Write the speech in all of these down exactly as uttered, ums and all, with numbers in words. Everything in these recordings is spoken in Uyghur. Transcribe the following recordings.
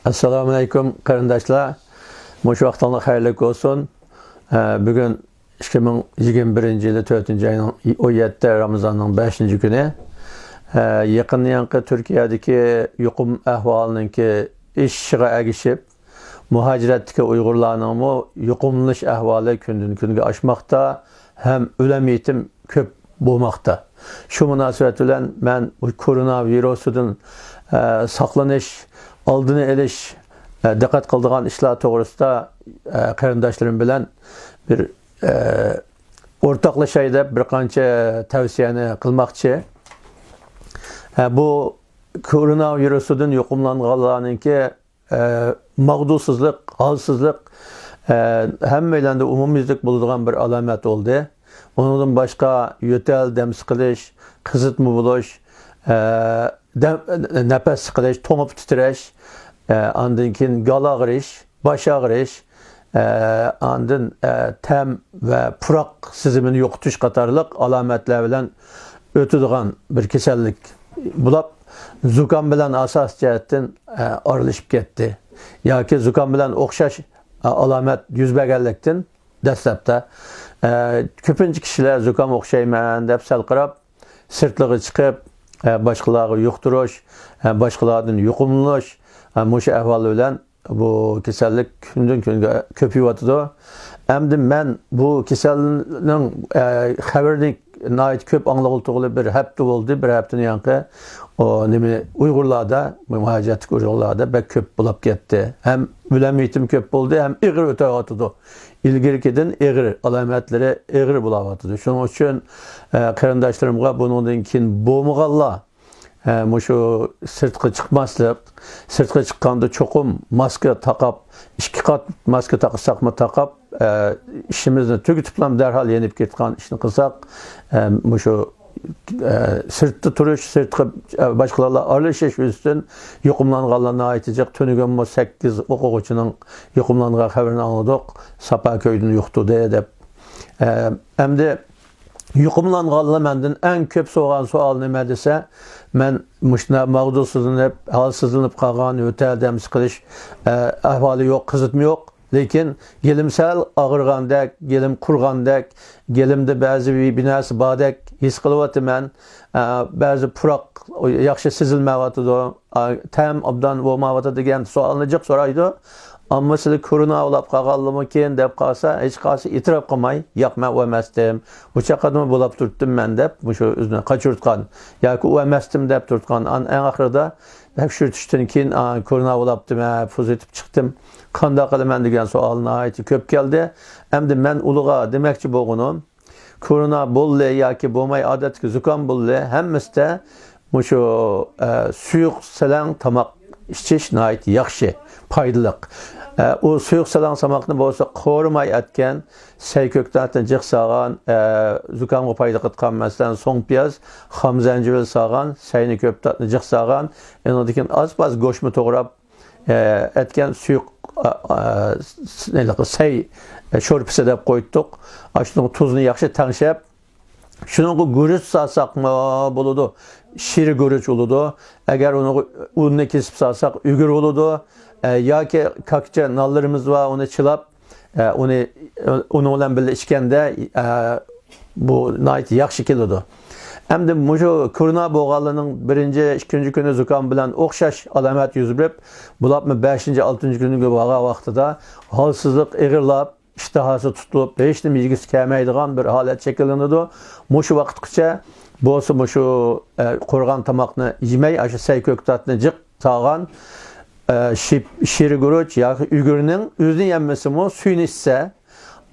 ئەسسالامۇئەلەيكۇم، قېرىنداشلار. مۇشۇ ۋاقتىڭلار خەيرلىك بولسۇن. ئە، بۈگۈن ئىككى مىڭ يىگىرمە بىرىنچى يىلى تۆتىنچى ئاينىڭ ئون يەتتە، رامىزاننىڭ بەشىنچى كۈنى. ئە، يېقىندىن يېقىنقى تۈركىيەدىكى يۇقۇم ئەھۋالىنىڭكى ئېشىشىغا ئەگىشىپ، مۇھاجىرەتتىكى ئۇيغۇرلارنىڭمۇ يۇقۇملىنىش ئەھۋالى كۈندىن كۈنگە ئاشماقتا ھەم ئۆلەم يېتىم كۆپ بولماقتا. شۇ مۇناسىۋەت بىلەن مەن بۇ كورونا ۋىرۇسىدىن، ئە، ساقلىنىش، ئالدىنى ئېلىش، ئە، دىققەت قىلىدىغان ئىشلار توغرىسىدا، ئە، قېرىنداشلىرىم بىلەن بىر، ئە، ئورتاقلىشاي دەپ بىر قانچە تەۋسىيەنى قىلماقچى. ئە، بۇ كورونا ۋىرۇسىدىن يۇقۇملانغانلارنىڭكى ئە، ماغدۇرسىزلىق، ھالسىزلىق، ئە، ھەممەيلەندە ئومۇميۈزلۈك بولىدىغان بىر ئالامەت بولدى. ئۇنىڭدىن باشقا يۆتەل، دەم سىقىلىش، قىزىتما بولۇش، ئە، دەم، نەپەس سىقىلىش، توڭۇپ تىترەش، ئە، ئاندىن كېيىن گال ئاغرىش، باش ئاغرىش، ئە، ئاندىن، ئە، تەم ۋە پۇراق سېزىمىنى يوقىتىش قاتارلىق ئالامەتلەر بىلەن ئۆتىدىغان بىر كېسەللىك بولۇپ، زۇكام بىلەن ئاساسىي جەھەتتىن، ئە، ئارىلىشىپ كەتتى. ياكى زۇكام بىلەن ئوخشاش، ئە، ئالامەت يۈز بەرگەنلىكتىن دەسلەپتە، ئە، كۆپىنچە كىشىلەر زۇكام ئوخشايمەن دەپ سەل قاراپ، سىرتلىقى چىقىپ، ئە، باشقىلارغا يۇقتۇرۇش، ئە، باشقىلاردىن يۇقۇملىنىش، ئە، مۇشۇ ئەھۋال بىلەن بۇ كېسەللىك كۈندىن كۈنگە كۆپىيىۋاتىدۇ. ئەمدى مەن بۇ كېسەلنىڭ، ئە، خەۋىرىنى ناھايىتى كۆپ ئاڭلىغىلى تۇرغىلى بىر ھەپتە بولدى. بىر ھەپتىنى يانقى ئۇ نېمە ئۇيغۇرلاردا، مۇھاجىرەتتىكى ئۇيغۇرلاردا بەك كۆپ بولاپ كەتتى. ھەم ئۆلەم يېتىم كۆپ بولدى، ھەم ئېغىر ئۆتۈۋاتىدۇ. ئىلگىرىكىدىن ئېغىر، ئالامەتلىرى ئېغىر بولاۋاتىدۇ. شۇنىڭ ئۈچۈن، ئە، قېرىنداشلىرىمغا بۇنىڭدىن كېيىن بولمىغانلار، ئە، مۇشۇ سىرتقا چىقماسلىق، سىرتقا چىققاندا چوقۇم ماسكا تاقاپ، ئىككى قات ماسكا تاقىساقمۇ تاقاپ، ئە، ئىشىمىزنى تۈگىتىپلا دەرھال يېنىپ كېتىدىغان ئىشنى قىلساق، ئە، مۇشۇ، ئە، سىرتتا تۇرۇش، سىرتقا، ئە، باشقىلار بىلەن ئارىلىشىش يۈزىسىدىن يۇقۇملانغانلار ناھايىتى جىق. تۈنۈگۈنمۇ سەككىز ئوقۇغۇچىنىڭ يۇقۇملانغان خەۋىرىنى ئاڭلىدۇق. ساپا كۆيدىن يۇقتۇردى دەپ. ئە، ئەمدى يۇقۇملانغانلار مەندىن ئەڭ كۆپ سورىغان سوئال نېمە دېسە، مەن مۇشۇنداق ماغدۇرسىزلىنىپ، ھالسىزلىنىپ قالغان، يۆتەل، دەم سىقىلىش، ئە، ئەھۋالى يوق، قىزىتما يوق. لېكىن گېلىم سەل ئاغرىغاندەك، گېلىم قۇرغاندەك، گېلىمدە بەزى بىر، بىر نەرسە باردەك ھېس قىلىۋاتىمەن. ئە، بەزى پۇراق ياخشى سېزىلمەيۋاتىدۇ. ئا، تەم ئوبدان بولمايۋاتىدۇ دېگەن سوئالنى جىق سورايدۇ. ئەمما سىلەر كورونا ئاۋۇلاپ قالغانلىرىمىكىن دەپ قالسا، ھېچقايسى ئېتىراپ قىلماي، ياق، مەن ئۇ ئەمەستىم، بۇ چاغقىدىمۇ بولاپ تۇرۇپتىم مەن دەپ، مۇشۇ ئۆزىنى قاچۇرتقان ياكى ئۇ ئەمەستىم دەپ تۇرۇتقان. ئان-، ئەڭ ئاخىرىدا تەكشۈرتۈشتىن كېيىن، ئا، كورونا ئاۋۇلاپتىمەن، پوزىتىپ چىقتىم، قانداق قىلىمەن دېگەن سوئال ناھايىتى كۆپ كەلدى. ئەمدى مەن ئۇلىغا دېمەكچى بولغىنىم، كورونا بولدى ياكى بولماي ئادەتتىكى زۇكام بولدى، ھەممىسىدە مۇشۇ، ئە، سۇيۇق سەلەڭ تاماق ئىچىش ناھايىتى ياخشى، پايدىلىق. ئە، ئۇ سۇيۇق سەلەڭ تاماقنى بولسا قورۇماي ئەتكەن، سەي كۆكتاتنى جىق سالغان، ئە، زۇكامغا پايدا قىلىدىغان، مەسىلەن، سوڭ پىياز، خام زەنجىۋىل سالغان، سەينى كۆكتاتنى جىق سالغان، ئۇنىڭدىن كېيىن ئاز-پاز گۆشمۇ توغراپ، ئە، ئەتكەن سۇيۇق، ئا، ئا، س-، نېلىقى سەي، ئە، شورپىسى دەپ قويدۇق. ئاشۇنىڭ تۇزىنى ياخشى تەڭشەپ، شۇنىڭغا گۈرۈچ سالساقمۇ بولىدۇ، شىرى گۈرۈچ بولىدۇ. ئەگەر ئۇنىڭغا ئۇننى كېسىپ سالساق، ئۈگۈر بولىدۇ. ئە، ياكى كاكچە نانلىرىمىز بار، ئۇنى چىلاپ، ئە، ئۇنى، ئۇنىڭ بىلەن بىللە ئىچكەندە، ئە، بۇ ناھايىتى ياخشى كېلىدۇ. ئەمدى مۇشۇ كورونا بولغانلارنىڭ بىرىنچى، ئىككىنچى كۈنى زۇكام بىلەن ئوخشاش ئالامەت يۈز بېرىپ، بولۇپمۇ بەشىنچى، ئالتىنچى كۈنگە بارغان ۋاقتىدا ھالسىزلىق ئېغىرلاپ، ئىشتىھاسى تۇتۇلۇپ، ھېچنېمە يېگۈسى كەلمەيدىغان بىر ھالەت شەكىللىنىدۇ. مۇشۇ ۋاقىتقىچە بولسا مۇشۇ، ئە، قورۇغان تاماقنى يېمەي، ئاشۇ سەي كۆكتاتنى جىق سالغان، ئە، شىپ-، شىرى گۈرۈچ ياكى ئۈگۈرنىڭ ئۆزىنى يەممىسىمۇ سۈيىنى ئىچسە،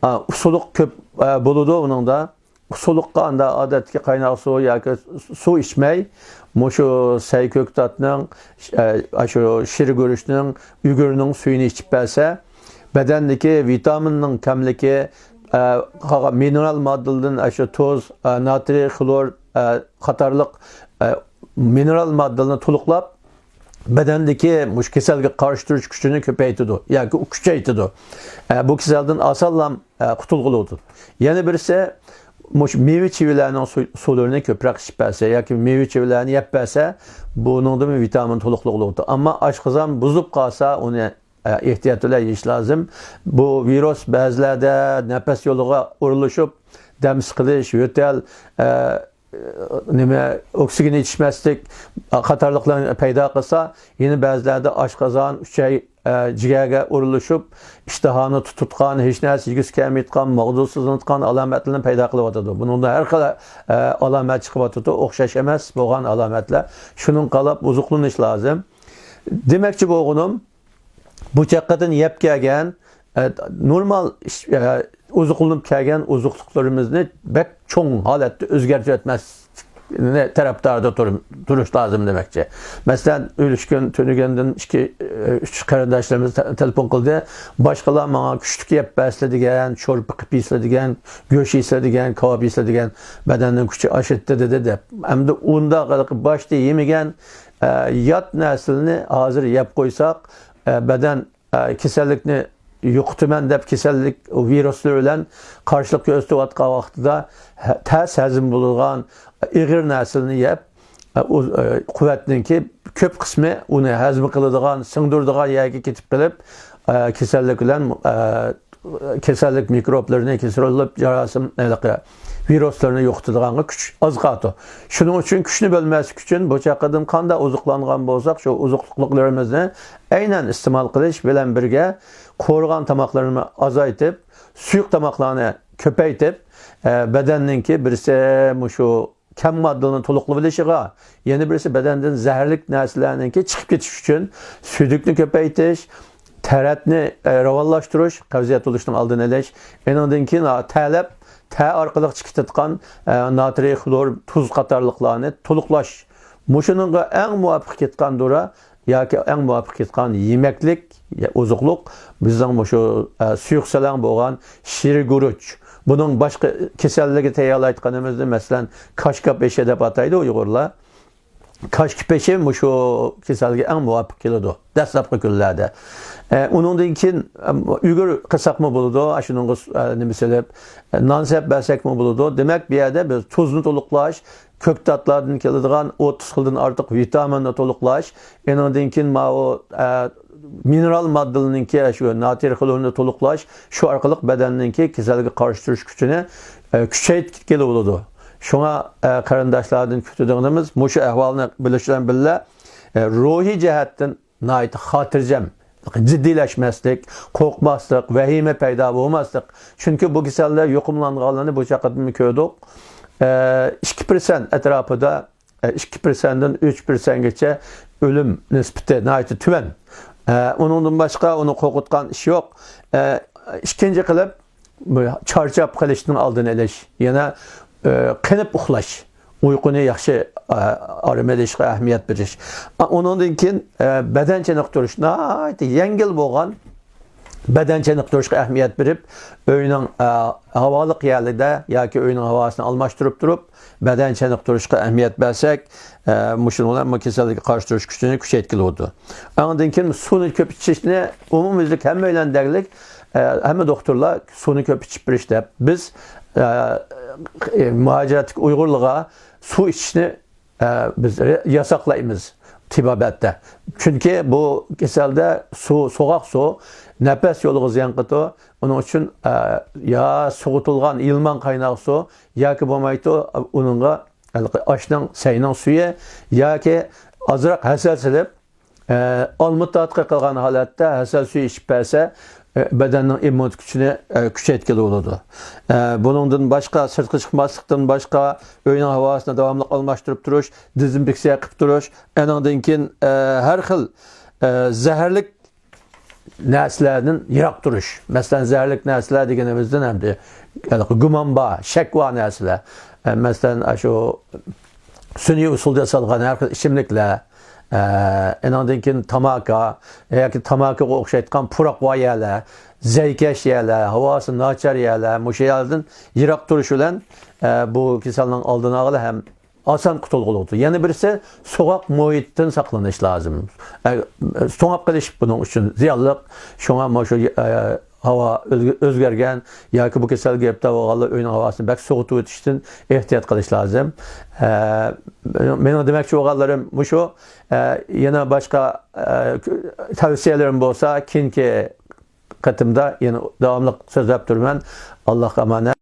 ئە، ئۇسسۇلۇق كۆپ، ئە، بولىدۇ ئۇنىڭدا. ئۇسسۇلۇققا ئاندا ئادەتتىكى قايناق سۇ ياكى سۇ ئىچمەي، مۇشۇ سەي كۆكتاتنىڭ، ئە، ئاشۇ شىرى گۈرۈچنىڭ، ئۈگۈرنىڭ سۈيىنى ئىچىپ بەرسە، بەدەندىكى ۋىتامىننىڭ كەملىكى، ئە، قالغان مىنېرال ماددىلىرىدىن ئاشۇ تۇز، ئە، ناترىي خلور، ئە، قاتارلىق، ئە، مىنېرال ماددىلارنى تولۇقلاپ، بەدەندىكى مۇشۇ كېسەلگە قارشى تۇرۇش كۈچىنى كۆپەيتىدۇ ياكى كۈچەيتىدۇ. ئە، بۇ كېسەلدىن ئاسانلا، ئە، قۇتۇلغىلى بولىدۇ. يەنە بىرسى، مۇشۇ مېۋە چىۋىلەرنىڭ سۇ-، سۇلىرىنى كۆپرەك ئىچىپ بەرسە ياكى مېۋە چىۋىلەرنى يەپ بەرسە، بۇنىڭدىمۇ ۋىتامىن تولۇقلۇق بولىدۇ. ئەمما ئاشقازان بۇزۇپ قالسا، ئۇنى، ئە، ئېھتىيات بىلەن يېيىش لازىم. بۇ ۋىرۇس بەزىلەردە نەپەس يولىغا ئورۇنلىشىپ، دەم سىقىلىش، يۆتەل، ئە، نېمە، ئوكسىگېن يېتىشمەسلىك قاتارلىقلارنى پەيدا قىلسا، يەنە بەزىلەردە ئاشقازان، ئۈچەي، ئە، جىگەرگە ئورۇنلىشىپ، ئىشتىھانى تۇتۇتقان، ھېچ نەرسە يېگۈسى كەلمەيدىغان، ماغدۇرسىزلىنىدىغان ئالامەتلەرنى پەيدا قىلىۋاتىدۇ. بۇنىڭدا ھەر خىل، ئە، ئالامەت چىقىۋاتىدۇ، ئوخشاش ئەمەس بولغان ئالامەتلەر. شۇنىڭغا قاراپ ئوزۇقلىنىش لازىم. دېمەكچى بولغىنىم، بۇ چاققىدىن يەپ كەلگەن، ئە، نورمال ئىش-، ئە، ئوزۇقلىنىپ كەلگەن ئوزۇقلۇقلىرىمىزنى بەك چوڭ ھالەتتە ئۆزگەرتىۋەتمەسلىكنى تەرەپدارىدا تۇر-، تۇرۇش لازىم دېمەكچى. مەسىلەن، ئۈلۈشكۈن تۈنۈگۈندىن ئىككى، ئە، ئۈچ قېرىنداشلىرىمىز تە-، تېلېفون قىلدى. باشقىلار ماڭا كۈچلۈك يەپ بەرسىلە دېگەن، شورپا قىلىپ يېسىلە دېگەن، گۆش يېسىلە دېگەن، كاۋاپ يېسىلە دېگەن، بەدەننىڭ كۈچى ئاشىدۇ دېدى دەپ. ئەمدى ئۇنداق باشتا يېمىگەن، ئە، يات نەرسىلەرنى ھازىر يەپ قويساق، ئە، بەدەن ئە، كېسەللىكنى يوقىتىمەن دەپ، كېسەللىك ۋىرۇسلىرى بىلەن قارشىلىق كۆرسىتىۋاتقان ۋاقتىدا ھە-، تەس ھەزىم بولىدىغان ئېغىر نەرسىلەرنى يەپ، ئە، ئۇ-، ئە، قۇۋۋەتنىڭكى كۆپ قىسمى ئۇنى ھەزىم قىلىدىغان، سىڭدۈرىدىغان يەرگە كېتىپ قېلىپ، ئە، كېسەللىك بىلەن، ئە، كېسەللىك مىكروبلىرىنى كېسىرىلىپ، جاراسىم، ھېلىقى ۋىرۇسلىرىنى يوقىتىدىغانغا كۈچ ئاز قالىدۇ. شۇنىڭ ئۈچۈن كۈچنى بۆلمەسلىك ئۈچۈن بۇ چاققىدىن قانداق ئوزۇقلانغان بولساق، شۇ ئوزۇقلۇقلىرىمىزنى ئەينەن ئىستېمال قىلىش بىلەن بىرگە، قورۇغان تاماقلىرىنى ئازايتىپ، سۇيۇق تاماقلارنى كۆپەيتىپ، ئە، بەدەننىڭكى بىرسى مۇشۇ كەم ماددىلارنى تولۇقلىۋېلىشىغا، يەنە بىرسى بەدەندىن زەھەرلىك نەرسىلەرنىڭكى چىقىپ كېتىش ئۈچۈن سۈيدۈكنى كۆپەيتىش، تەرەتنى، ئە، راۋانلاشتۇرۇش، قەۋزىيەت بولۇشنىڭ ئالدىنى ئېلىش. ئېنىڭدىن كېيىن، ھا، تەلەپ، تە ئارقىلىق چىقىپ كېتىدىغان، ئە، ناترىي خلور تۇز قاتارلىقلارنى تولۇقلاش. مۇشۇنىڭغا ئەڭ مۇۋاپىق كېتىدىغان دورا ياكى ئەڭ مۇۋاپىق كېتىدىغان يېمەكلىك، يا ئوزۇقلۇق بىزنىڭ مۇشۇ، ئە، سۇيۇق سەلەڭ بولغان شىر گۈرۈچ. بۇنىڭ باشقا كېسەللىكى تەييارلايدىغىنىمىزنى، مەسىلەن، كاشكاپ ئېشى دەپ ئاتايدۇ ئۇيغۇرلار. كاشكاپ ئېشى مۇشۇ كېسەلگە ئەڭ مۇۋاپىق كېلىدۇ دەسلەپكى كۈنلەردە. ئە، ئۇنىڭدىن كېيىن، ئە، ئۈگۈر قىلساقمۇ بولىدۇ، ئاشۇنىڭغا سۇ-، ئە، نېمە سېلىپ، ئە، نان سېلىپ بەرسەكمۇ بولىدۇ. دېمەك، بۇ يەردە بىز تۇزنى تولۇقلاش، كۆكتاتلاردىن كېلىدىغان ئوتتۇز خىلدىن ئارتۇق ۋىتامىننى تولۇقلاش، ئېنىڭدىن كېيىن ماۋۇ، ئە، مىنېرال ماددىلىرىنىڭكى شۇ ناترىي خلورنى تولۇقلاش، شۇ ئارقىلىق بەدەننىڭكى كېسەلگە قارشى تۇرۇش كۈچىنى، ئە، كۈچەيتكىلى بولىدۇ. شۇڭا، ئە، قېرىنداشلاردىن كۈتىدىغىنىمىز مۇشۇ ئەھۋالنى بىلىش بىلەن بىللە، ئە، روھىي جەھەتتىن ناھايىتى خاتىرجەم، جىددىيلەشمەسلىك، قورقماسلىق، ۋەھىمە پەيدا بولماسلىق. چۈنكى بۇ كېسەلدە يۇقۇملانغانلارنى بۇ چاققىدىمۇ كۆردۇق. ئە، ئىككى پىرسەنت ئەتراپىدا، ئە، ئىككى پىرسەنتتىن ئۈچ پىرسەنتكىچە ئۆلۈم نىسبىتى ناھايىتى تۆۋەن. ئە، ئۇنىڭدىن باشقا ئۇنى قورقۇتقان ئىش يوق. ئە، ئىككىنچى قىلىپ، بۇ چارچاپ قېلىشنىڭ ئالدىنى ئېلىش، يەنە، ئە، قېنىپ ئۇخلاش، ئۇيقۇنى ياخشى، ئە، ئارام ئېلىشقا ئەھمىيەت بېرىش. ئۇنىڭدىن كېيىن، ئە، بەدەن چېنىقتۇرۇش، ناھايىتى يەڭگىل بولغان بەدەن چېنىقتۇرۇشقا ئەھمىيەت بېرىپ، ئۆينىڭ، ئە، ھاۋالىق يەرلىرىدە ياكى ئۆينىڭ ھاۋاسىنى ئالماشتۇرۇپ تۇرۇپ، بەدەن چېنىقتۇرۇشقا ئەھمىيەت بەرسەك، ئە، مۇشۇنىڭ بىلەن بۇ كېسەللىككە قارشى تۇرۇش كۈچىنى كۈچەيتكىلى بولىدۇ. ئاندىن كېيىن سۇنى كۆپ ئىچىشنى ئومۇميۈزلۈك ھەممەيلەن دەگلىك، ئە، ھەممە دوختۇرلار سۇنى كۆپ ئىچىپ بېرىش دەپ، بىز، ئە، مۇھاجىرەتتىكى ئۇيغۇرلارغا سۇ ئىچىشنى، ئە، بىز رە-، ياساقلايمىز تېبابەتتە. چۈنكى بۇ كېسەلدە سۇ، سوغۇق سۇ نەپەس يولىغا زىيان قىلىدۇ. ئۇنىڭ ئۈچۈن، ئە، يا سوغۇتۇلغان يىلمان قايناق سۇ ياكى بولمايدۇ، ئۇنىڭغا ھېلىقى ئاشنىڭ، سەينىڭ سۈيى ياكى ئازراق ھەسەل سېلىپ، ئە، ئالما تاتلىقى قىلغان ھالەتتە ھەسەل سۈيى ئىچىپ بەرسە، ئە، بەدەننىڭ ئىممۇنىتېت كۈچىنى، ئە، كۈچەيتكىلى بولىدۇ. ئە، بۇنىڭدىن باشقا، سىرتقا چىقماسلىقتىن باشقا، ئۆينىڭ ھاۋاسىنى داۋاملىق ئالماشتۇرۇپ تۇرۇش، دېزىنفېكسىيە قىلىپ تۇرۇش، ئېنىڭدىن كېيىن، ئە، ھەر خىل، ئە، زەھەرلىك نەرسىلەردىن يىراق تۇرۇش. مەسىلەن، زەھەرلىك نەرسىلەر دېگىنىمىزدىن ئەمدى، ھېلىقى گۇمان بار، شەك بار نەرسىلەر. ئە، مەسىلەن، ئاشۇ سۈنئىي ئۇسۇلدا ياسالغان ھەر خىل ئىچىملىكلەر، ئە، ئېنىڭدىن كېيىن تاماكا ياكى تاماكىغا ئوخشايدىغان پۇراق بار يەرلەر، زەيكەش يەرلەر، ھاۋاسى ناچار يەرلەر، مۇشۇ يەرلەردىن يىراق تۇرۇش بىلەن، ئە، بۇ كېسەلنىڭ ئالدىنى ئالغىلى ھەم ئاسان قۇتۇلغىلى بولىدۇ. يەنە بىرسى، سوغۇق مۇھىتتىن ساقلىنىش لازىم. ئە، توڭاپ قېلىش بۇنىڭ ئۈچۈن زىيانلىق. شۇڭا مۇشۇ، ئە، ھاۋا ئۆزگە-، ئۆزگەرگەن ياكى بۇ كېسەلگە گىرىپتار بولغانلار ئۆينىڭ ھاۋاسىنى بەك سوغۇتۇۋېتىشتىن ئېھتىيات قىلىش لازىم. ئە، مېنىڭ دېمەكچى بولغانلىرىم مۇشۇ. ئە، يەنە باشقا، ئە، تەۋسىيەلىرىم بولسا كېيىنكى قېتىمدا يەنە داۋاملىق سۆزلەپ تۇرىمەن. ئاللاھقا ئامانەت.